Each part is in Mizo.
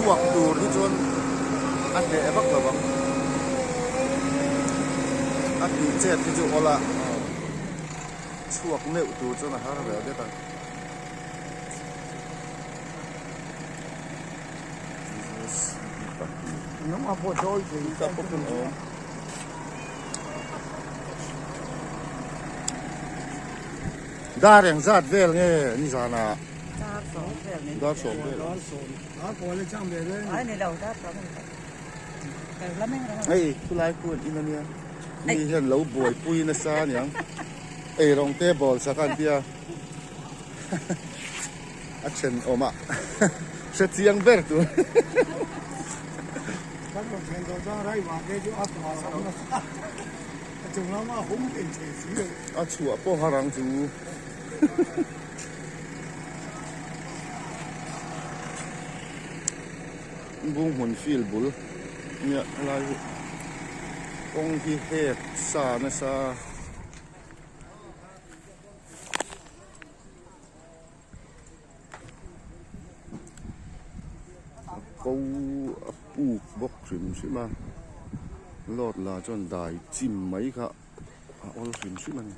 chhuak tur hi chuan a hneh vak lo ang. A tih chet hi chu awl a chhuak meuh tur chuan a har ve det a. Dar eng zat vel nge nizanah? Dar sawm vel ni. Dar sawm vel. Dar sawm. Dar pawl le chang ve ve. Ai ni lo dar sawm ni. Hei khulai khu an in ania. Mi hian lo buaipui nasa aniang. Eirawng te bawl sak a an tia. A then awm a hre chiang ber tur. Kan rawn thlen tawh chuan rai vang te chu a tawh a awm nasa. A chung lama hum thei thei si lo. A chhuah pawh har ang chu. Bunghmun field bul nia helai hi kawng hi hek sa nasa. A ko a puk bawk hrim hrim a load la chuan dai chim mai kha a awl hrim hrim a ni.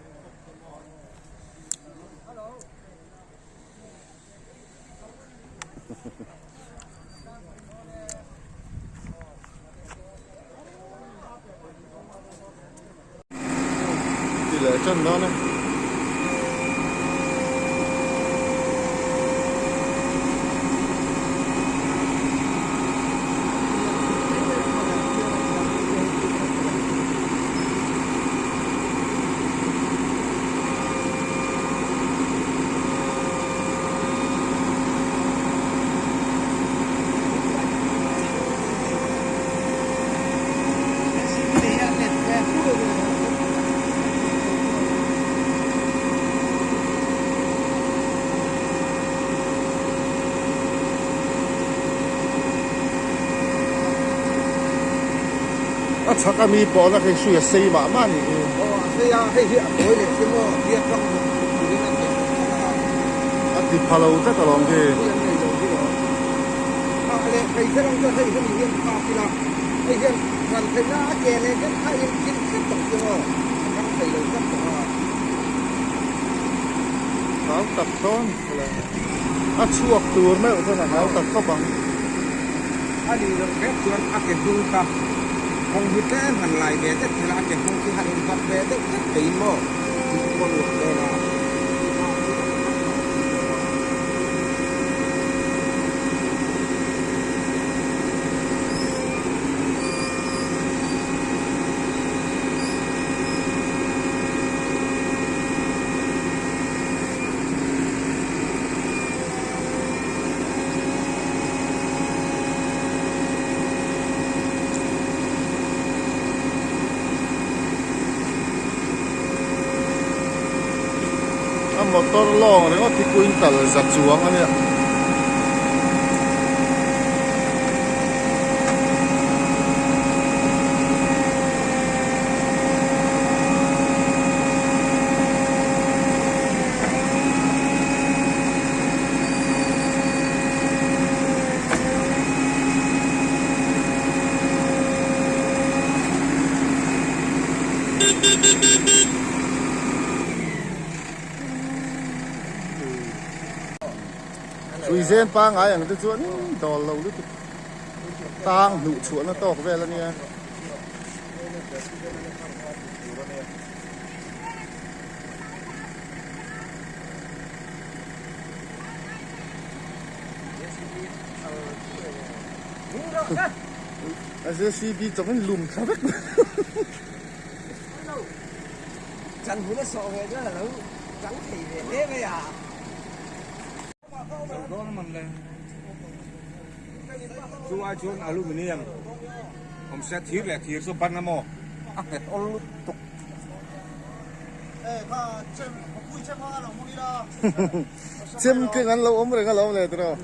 Ti leh tan dawn e. A chhak ami pawh na khi hrui a sei mah mah a nih hi. Aw a sei a, hei hi a tawi leh si maw, biak vak vak turin a thei tawh tlat a. A ti pha lo tlat alawm khi. Hrui an nei lo hi lawm. A leh thei kher ang chuan hei hemi hian phak ila, hei hian ran theihna a ke leh deuh kha in in tlat tawh chu maw, a thang thei lo tlat tawh a. Hau tak dawn a chhuak tur meuh chuan a hau tak khawp ang. A nih loh hrep chuan a ke hnung kha kawng hi tlem han lai ve deuh thei la, a ke hnung khi han inbat ve deuh tlat theiin maw tih chu a nuam dawn a. A motor lawng ringawt hi quintal za chuang a nia. Hrui zen pangai ang te chuan dawl lo lutuk tang hnuh chhuahna tawk vel a nia. A JCB chawngin lum thla vek mai. Chan hun a sawh ve chuan a lo chang thei ve hle mai a. Chu ai chuan aluminium awm se thir leh thir chu ban a maw a nghet awl lutuk. Chem keng an lo awm reng alawm le tiraw.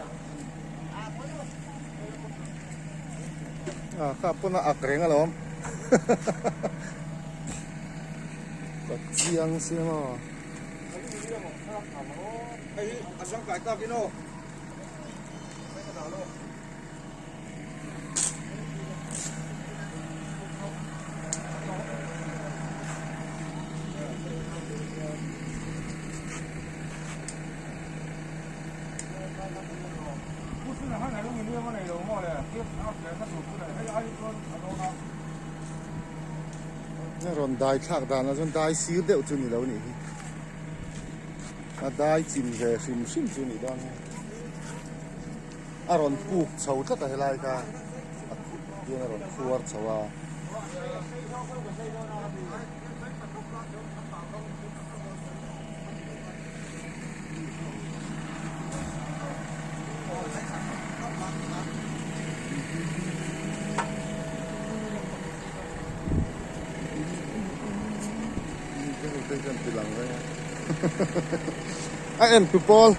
A kha pawn a ak reng alawm. Ka chiang sia maw. Hei hi a zangkai tak in aw. rawn dai thlak danah chuan dai sir deuh chu ni lo nih hi a dai chim ve hrim hrim chu nih dawn hi a rawn puk chho tlat a helai kha a hian a rawn khuar chho a. A en tu pawl.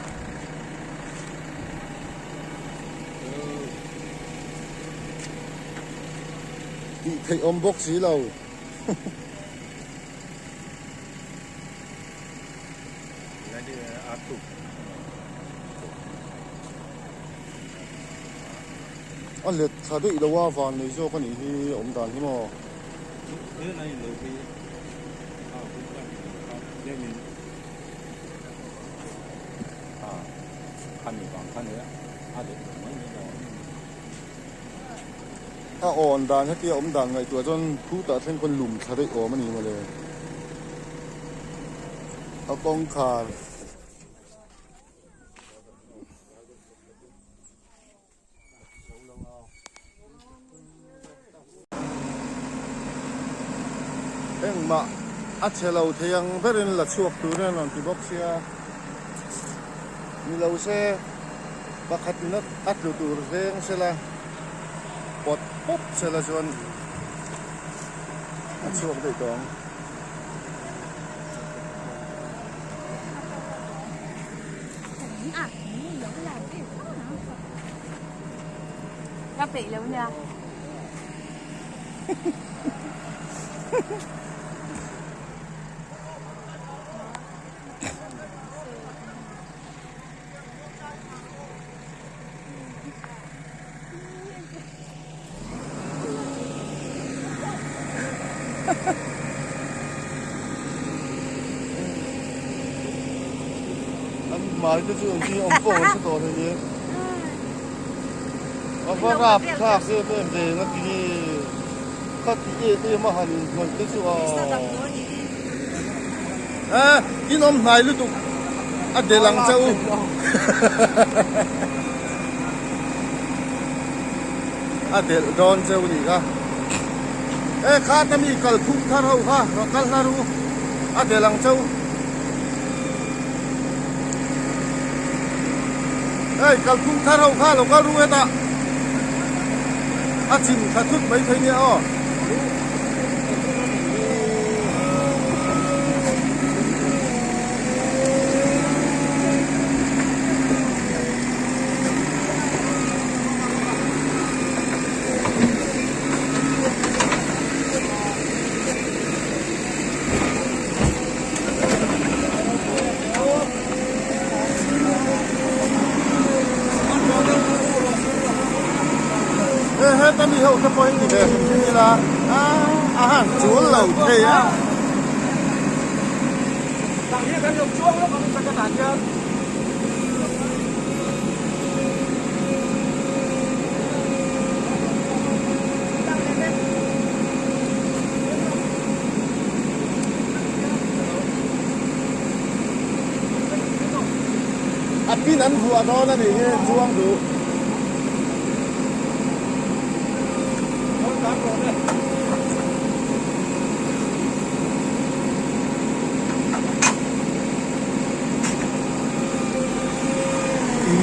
Tih theih awm bawk si lo. A let thla daih lo a van nei zawk a nih hi awm dan hi maw. A awn dan hetia awm dan ngaihtuah chuan khutah thleng khawn lum thla daih awm a ni mawle. A kawngkhar. Engmah a che lo thei ang berin la chhuak turin an rawn ti bawk sia. Ni lo se pakhat in a tlu tur veng sela pawt pawp sela chuan a chhuak daih tawh ang. Ka peih lo nia. An hmai te chu engtin awm pawh an hre tawh thei nia. A va rap thlak em em ve nga ti nge kha ti em em a han inhnawih te chu a a in awm hnai lutuk a del ang che u. A delh dawn cheu nih kha. E khat a mi kal phung thar ho kha rawn kal hlar u a delh ang cheu. Hei kal phung thar ho kha lo kal ru hetah a chim thla thut mai thei nia aw. Heta mi ho te pawh hi ni ve hrim hrim ila a han chul lo thei a. A pin an vuah dawn a nih hi chuang duh.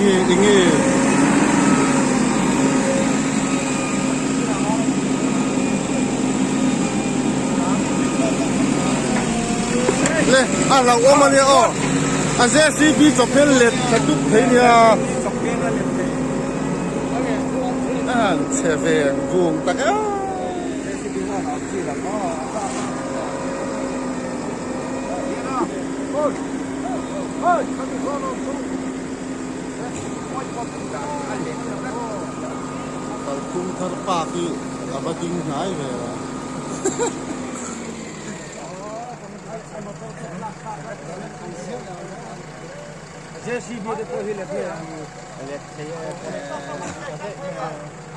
Enge enge. Le a lo awm a nia aw a JCB chawphel let tha tup thei nia a han chhe ve ang vung tak e. Kalphung thar park hi a va ding hnai ve a.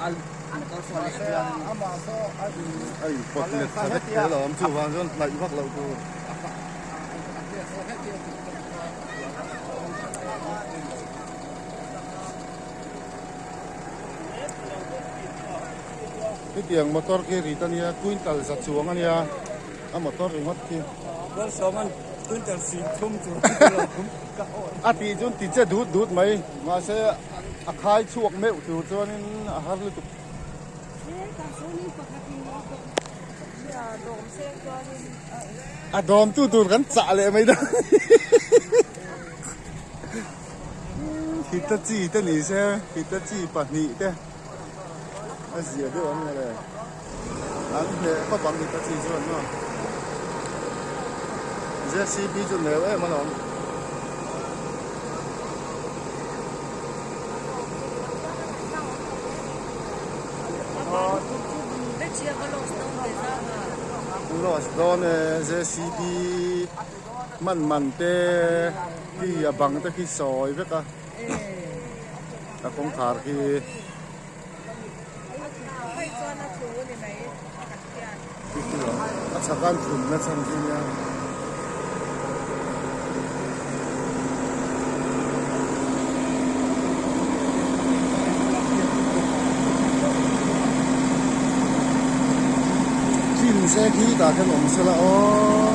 A inpawt let thla vek thei lo awm chuvang chuan hnaih vak loh tur. Hetiang motor khi rit a nia quintal za chuang a nia a motor ringawt khi. A tih chuan ti che dut dut mai mahse a khai chhuak meuh tur chuanin a har lutuk. A dawm tu tur kan chah leh mai dawn Hitachi te ni se Hitachi pahnih te a zia deuh ang le an hneh khawp ang Hitachi chuan maw J_C_B chu neu em alawm. Loss dawn e JCB man man te khi a bang te khi sawi vek a a kawngkhar khi. A chhak an thlun na chhan khi nia. Thin se khi tah khian awm sela aw.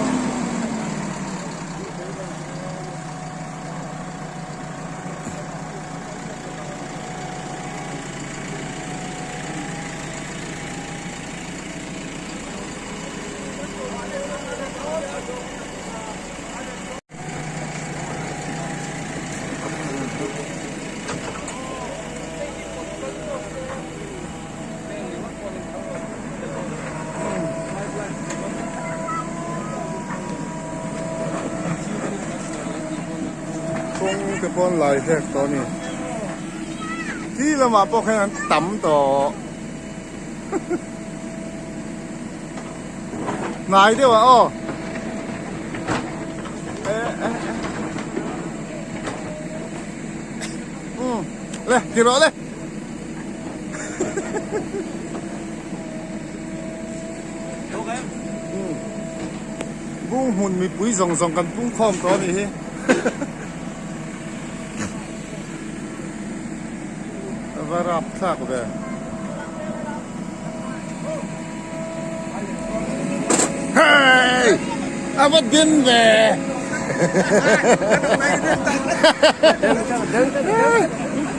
Kawng te pawh an lai hlek tawh a ni. Khi lamah pawh khian an tam tawh. Hnai deuh ah aw. Um le ti rawh le. Bung hmun mipui zawng zawng kan pung khawm tawh a nih hi. A va rap thlak ve. Hey! A va din ve!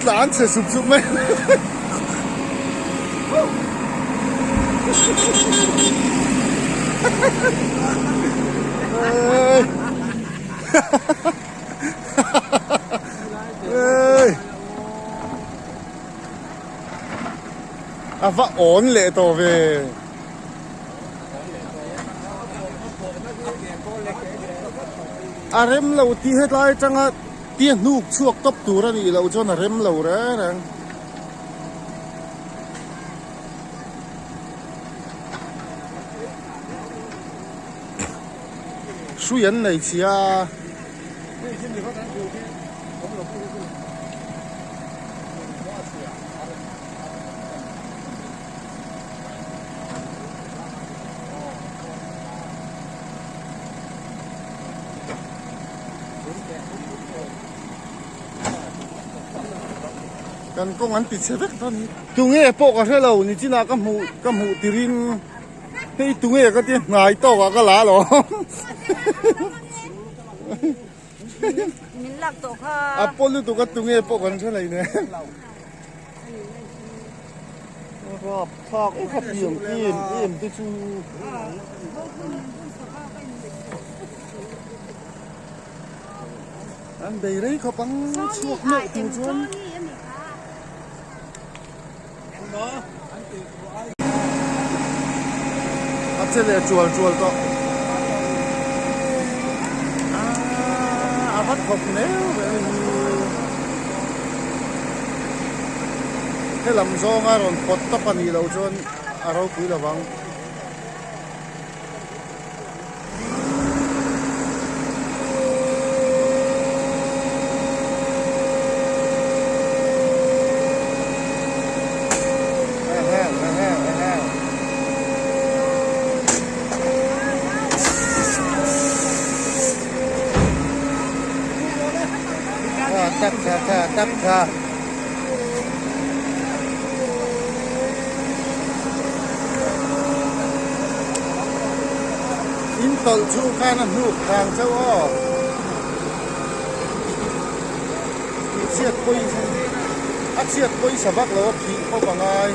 Tlan chhe sup sup mai. Hey! Hey! A va awn leh tawh ve. A rem lo tih hetlai atanga tia hnuk chhuak tawp tur a nih loh chuan a rem lo reng reng. Hrui an nei chhia a. Kan kawng an ti chhe vek dawn hi. Tunge pawh ka hre lo nichinah ka hmuh ka hmuh tirin hei tunge ka tia hnai tawkah ka la alawm. Min lak tawh kha. A paw lutuk a tunge pawh kan hre lei nen. Rap thlak e kha piang em em te chu. An bei rei khawp ang chhuak meuh tur chuan. A che leh chual chual tawh. A va thawk neu ve a ni. Helam zawnga rawn pawt tawp a nih loh chuan a ropui lo vang. Tak tha tha tak tha. In tawlh chhung khan a hnuk thang chauh aw. Tih chhiat pawi a chhiat pawisa vak lo a phih khawp a ngai.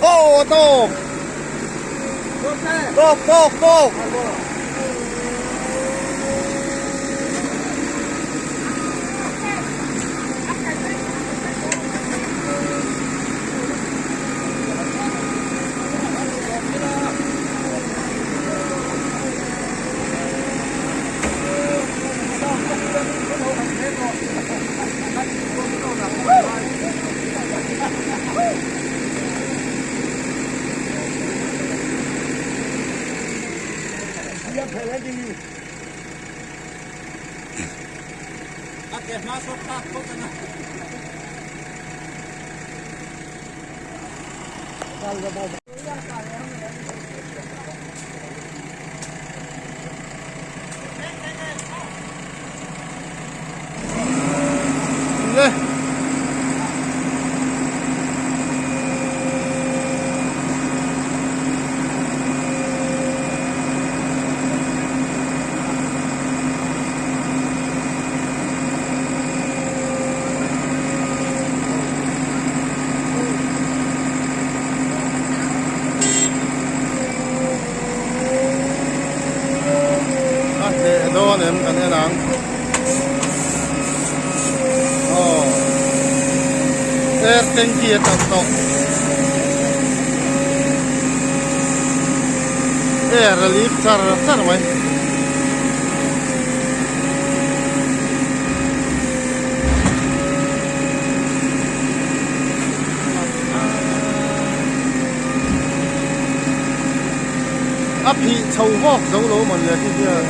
Aw a tawp! Tawp tawp tawp! Le. A hneh dawn em kan en ang. Aw. Air tanky a tauh tawh. Air a leak char char mai. A phih chho vawk zo lo mawn le khi hian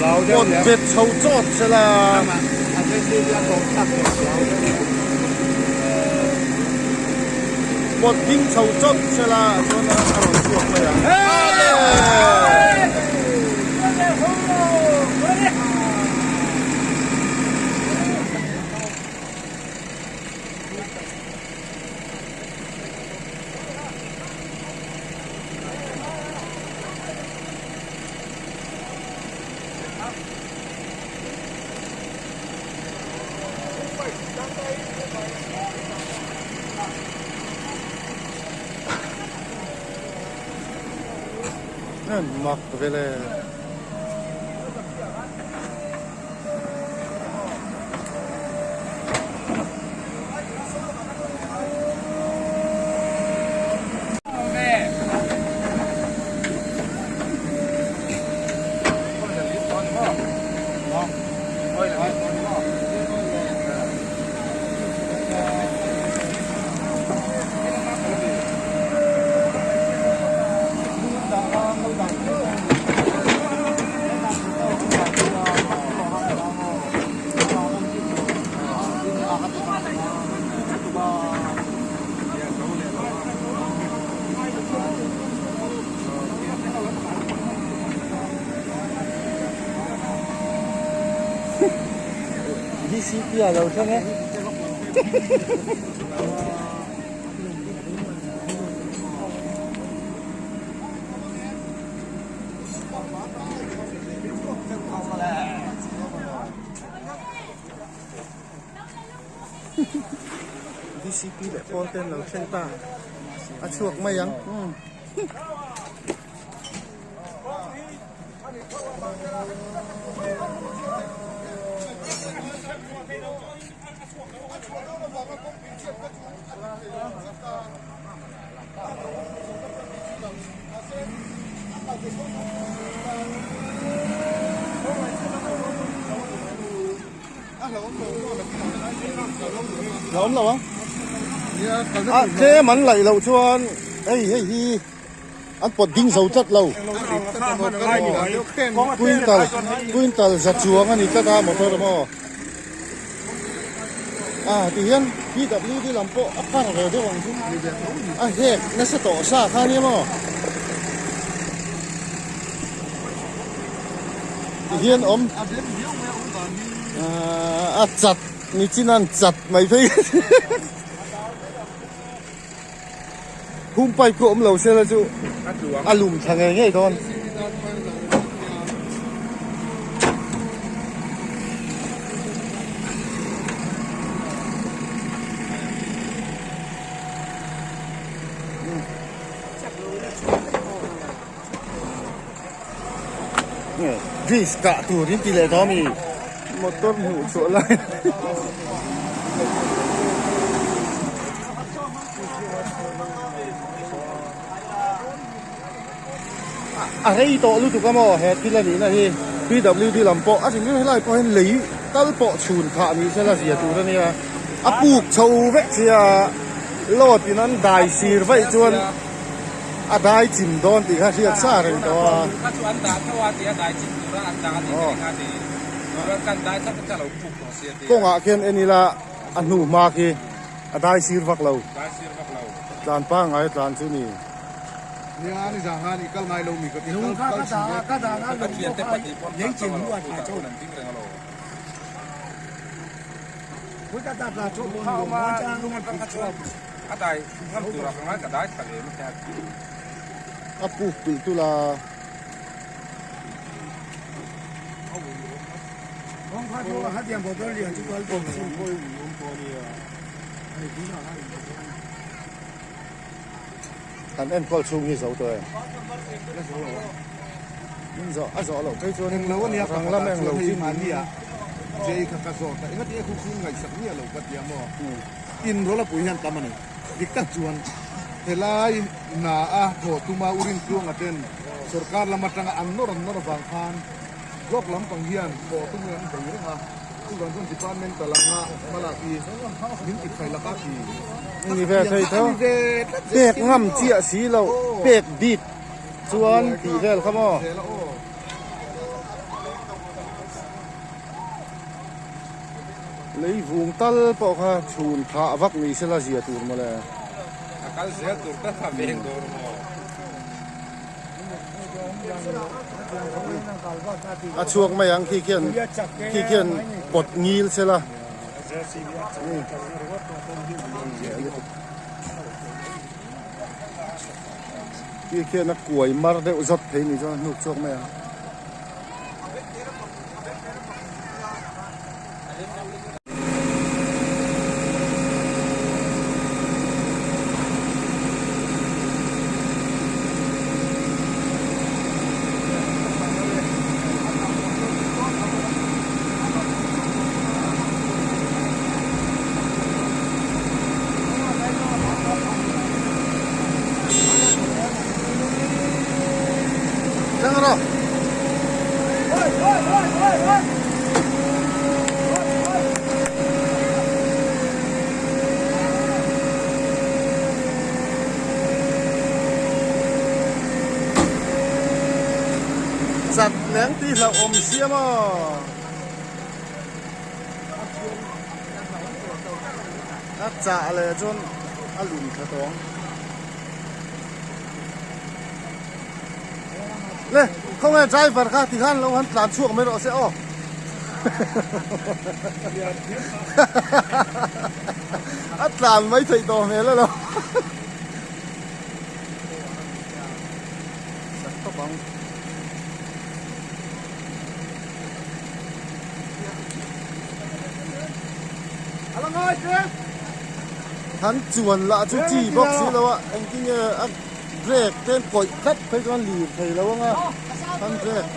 pawt bet chho chawt se la. Pawt ding chho chawt se la chuan a rawn chhuak mai ang. Mak vele. DCP a lo thleng e. DCP leh pawl te an lo thleng ta a chhuak mai ang. La awm lo ang. A tlem an laih loh chuan hei hei hi an pawt ding zo tlat lo. Quintal quintal za chuang a ni tlat a motor maw. A ti hian PWD lam pawh a kar ve deuh ang chu. A hek nasa tawh sa kha nia maw. Ti hian awm a chat ni chin an chat mai phei hum pipe khu awm lo se la chu a lum thla ngei ngei dawn. Grease kah tur in ti leh tawh ami motor hmuh chhuah lai a rei tawh lutuk a maw he thil a nihna hi PWD lam pawh a hrim hrim helai pawh hian lei tal pawh chhun phah ni sela zia tur a nia a puk chho vek sia load in an dai sir vaih chuan. A dai chim dawn tih kha hriat sa reng tawh a. Kha chu an dah tho a ti a dai chim tura an dah a ni ka ring a ti. Chuan kan dai thlap kha lo puk tawh si a ti. Kawngah khian en ila a hnu hma khi a dai sir vak lo. Dai sir vak lo. Tlan pangngai a tlan chu ni. Nia ni zang a ni kal ngai lo mi ka ti kal kal chhin ve. Ka thiante pahnih pawn kha tho a lo puk ah chuan an ding reng a lo. Kha awm a lung atang kha chuan. A dai ngam turah ka ngai ka dai thla ve mai a. A puk tulh tulh a. Kan enkawl chhung hi zo tawh em? Min zawh a zawh loh phei chuan rang lam englo chi mahnia Jay kha ka zawt a engati nge khu khu ngaihsak miah lo ka tia maw? Inrawlh a pui hian tam a ni. Dik tak chuan helai hna a thawh tuma U Rintluanga ten sorkar lam atanga an nawr an nawr avang khan block lampang hian thawh tumin an bei reng a, chuvang chuan departmental anga hmalak hi min ti thaih laka ti Ni ve thei tho. Pek ngam chiah si lo, pek bik chuan tih vel kha maw. Lei vung tal pawh kha chhun thah vak ni sela zia tur mawle. A kal zel tur ta kha veng dawr maw. A chhuak mai ang khi khian khi khian pawt ngil sela. Khi khian a kuai mar deuh zawt thei ni chuan a hnuk chhuak mai ang. Thleng rawh. Chat neng tih hlauh awm sia maw. A chah leh chuan a lum tha tawh ang. Le, khawnge driver kha tikhan lo han tlan chhuak mai rawh se aw. A tlan mai theih tawh hmel alo. Sak tawp ang. Han chuan lah chu chi bawk si lo a, engtin nge a brake te an kawih tlat phei chuan lir thei lo ang a, han brake.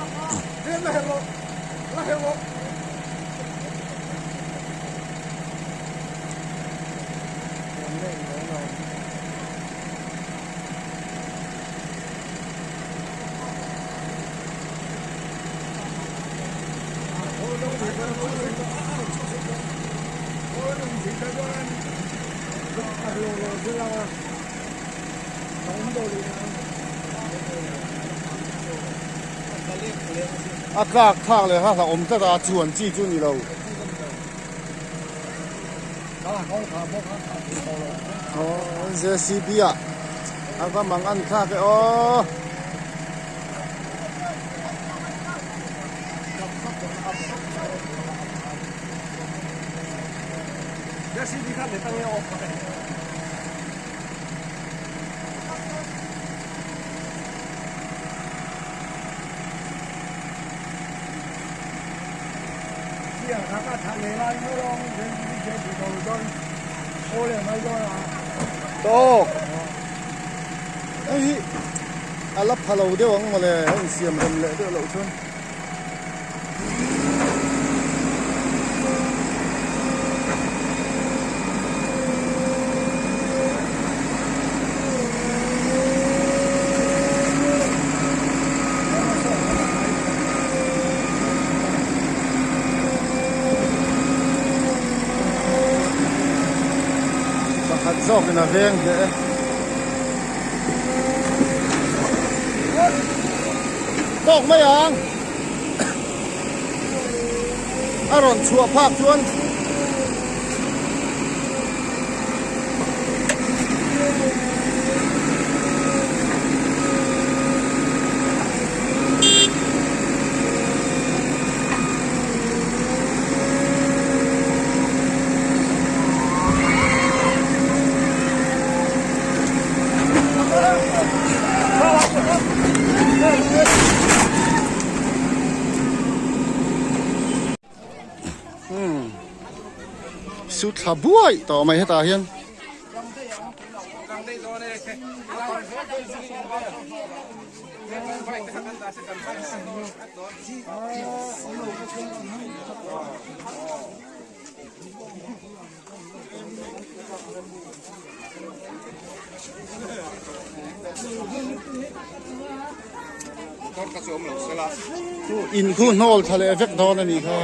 A tlak thlak leh kha hlauhawm tlat a, chuan chi chu ni lo. Aw JCB ah a va mang an thlak e aw. Tawk hei hi a la pha lo deuh ang mawle a insiam rem leh deuh loh chuan. Pakhat zawkin a veng hle e. Tawk mai ang. A rawn chhuah phak chuan Su thla buai tawh mai hetah hian. In khu hnawl thla leh vek dawn a nih kha.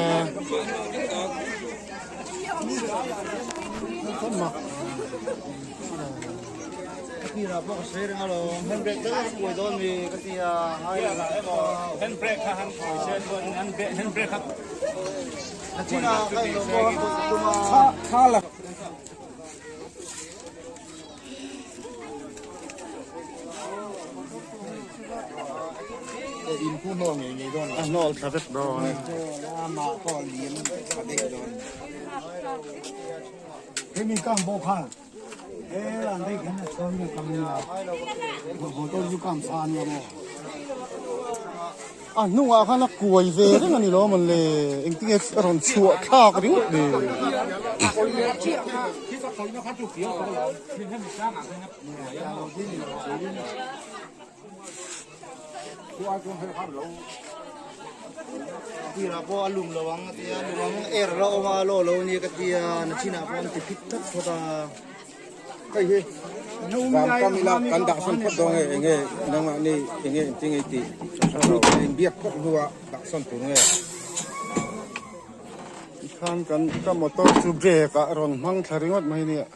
A hnawl thla vek dawn. A hnungah khan a kuai ve reng a ni lo mawn le engtinge a rawn chhuah thlak ringawt le. Tirah pawh a lum lo ang a tia lum ang air la awm a law lo a nia ka tia nachhinah pawh an ti phit tlat phawt a. Hei hi zam kam ila kan dah sawn phawt dawn nge enge nangmah ni enge engtin nge tih inbiak phawt hnuah dah sawn tur nge. Tikhan kan ka motor chu brake ah rawn hmang thla ringawt mai nia.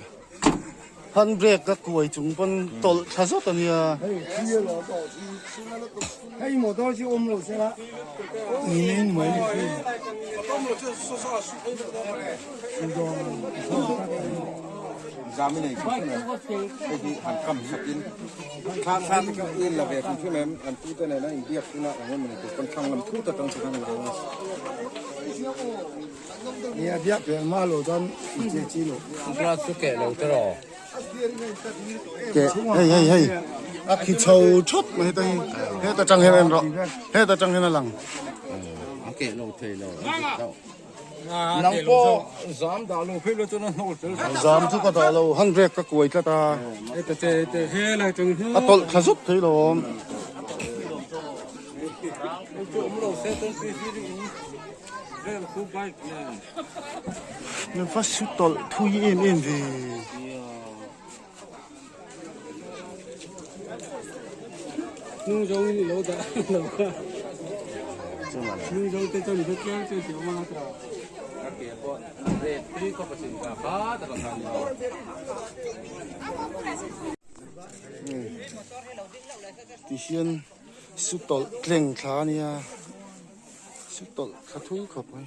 Hand brake ka kuai chung pawn tawlh thla zawt a nia. Hei motor chu awm lo sela ni mai ni. Zami nei chu hrim em hei hi han kam sakin thla thla te kha en la ve hrim hrim em an tu te nena inbiak hunah eng emaw ni tur pawn thlang lam thut atang chu khan a lang a. Nia biak pian hma lo chuan i che chi lo. Glass chu keh lo te rawh. Keh hei hei hei a khi chho thawt mai heta hi heta tang hian en rawh heta tang hian a lang. A keh lo thei lo a dik deuh. Nang pawh zam dah lo phei lo chuan a hnawh tel. Zam chu ka dah lo handbrake ka kuai tlat a. A tawlh thla zut thei lo awm. Va su tawlh thui em em ve. Tihian su tawlh tleng thla a nia su tawlh thla thui khawp mai.